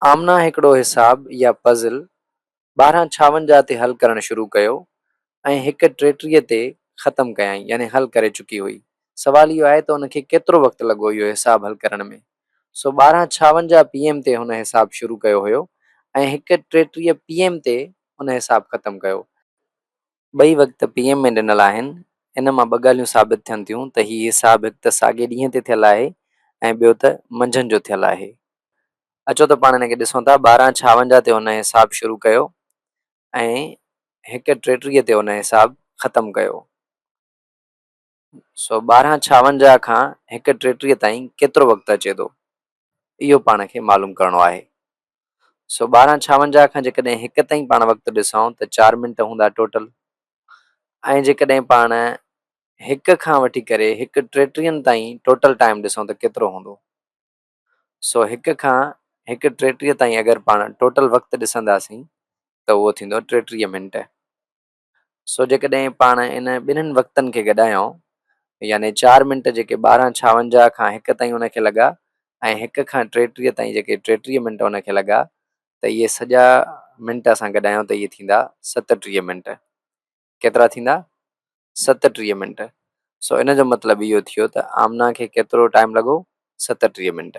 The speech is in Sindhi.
آمنه هڪڙو حساب يا پزل ٻارهن ڇاونجاهه تي حل ڪرڻ شروع ڪيو ۽ هڪ ٽيٽيهه تي ختم ڪيائين يعني حل ڪري چڪي هئي. سوال اهو آهي ته ان کي ڪيترو وقت لڳو اهو حساب حل ڪرڻ ۾؟ سو ٻارهن ڇاونجاهه پي ايم تي هن حساب شروع ڪيو هيو ۽ هڪ ٽيٽيهه پي ايم تي ان حساب ختم ڪيو. ٻئي وقت پي ايم ۾ ڏنل آهن. ان مان ٻه ڳالهيون ثابت ٿين ٿيون ته هي حساب هڪ ته ساڳئي ڏينهن تي ٿيل آهي ۽ ٻيو ته منجهند جو ٿيل آهي. اچو ته پاڻ ان کي ڏسون ٿا. ٻارهن ڇاونجاهه تي هن حساب شروع ڪيو ۽ هڪ ٽيٽيهه تي هن حساب ختم ڪيو. سو ٻارهن ڇاونجاهه کان هڪ ٽيٽيهه تائين ڪيترو وقت اچي ٿو؟ اهو پاڻ کي معلوم ڪرڻو آهي. سو ٻارهن ڇاونجاهه کان جيڪڏهن هڪ تائين پاڻ وقت ڏسون ته چار منٽ هوندا ٽوٽل ۽ جيڪڏهن پاڻ هڪ کان وٺي ڪري هڪ ٽيٽيهن تائين ٽوٽل ٽائيم ڏسون ته ڪيترو هوندو. سو هڪ کان هڪ ٽيٽيهه تائين اگر پاڻ ٽوٽل وقت ڏسنداسين ته اهو ٿيندو ٽيٽيهه منٽ. سو جيڪڏهن پاڻ ان ٻنهين وقتن کي گڏايون يعني چار منٽ جيڪي ٻارهن ڇاونجاهه کان هڪ تائين ان کي لڳا ۽ هڪ کان ٽيٽيهه تائين جيڪي ٽيٽيهه منٽ ان کي لڳا ته اهي سڄا منٽ اسان گڏايون ته اهي ٿيندا ستٽيهه منٽ. ڪيترا ٿيندا؟ ستٽيهه منٽ. سو ان جو مطلب اهو ٿيو ته آمنه کي ڪيترو ٽائيم لڳو؟ ستٽيهه منٽ.